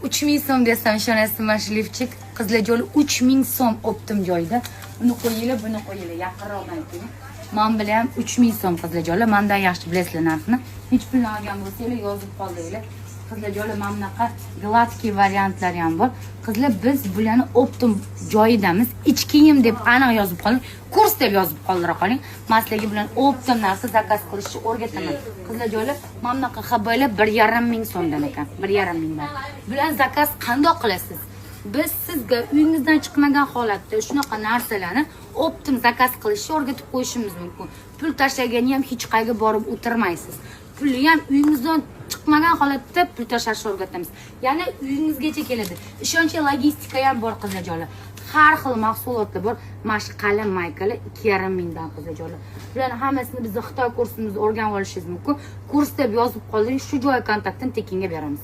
3000 so'm desam, ishonasizmi? Mana shu lifchik, qizlarjon, 3000 so'm оптом joyida. Uni qo'yinglar, buni qo'yinglar, yaqinroqdan ayting. Man bilan ham 3000 so'm, qizlarjonlar, mandan yaxshi bilasizlar narxini. Nechi puldan olgan bo'lsanglar, yozib qoldiringlar. Qizlarjonlar, mana bunaqa гладкий variantlari ham bor. Qizlar, biz bularni оптом joyidamiz. Ich kiyim deb aniq yozib qoling, kurs deb yozib qoldira qoling. Man sizlarga bilan оптом narsa заказ qilishni o'rgataman. Qizlarjonlar, mana bunaqa xblar 1,5 ming so'mdan ekan, 1,5 mingdan. Bularni заказ qandoq qilasiz? Biz sizga uyingizdan chiqmagan holatda shunaqa narsalarni оптом заказ qilishni o'rgatib qo'yishimiz mumkin. Pul tashlagani ham hech qayerga borib o'tirmaysiz. Pulni ham uyingizdan chiqmagan holatda pul tashlashni o'rgatamiz, ya'ni uyingizgacha keladi. Ishonchli logistika ham bor, qizlarjonlar. Har xil mahsulotlar bor. Mana shu qalin maykalar 2,5 mingdan, qizlarjonlar. Bularni hammasini bizni Xitoy kursimizda o'rganib olishingiz mumkin. Kurs deb yozib qoldiring, shu joy kontaktini tekinga beramiz.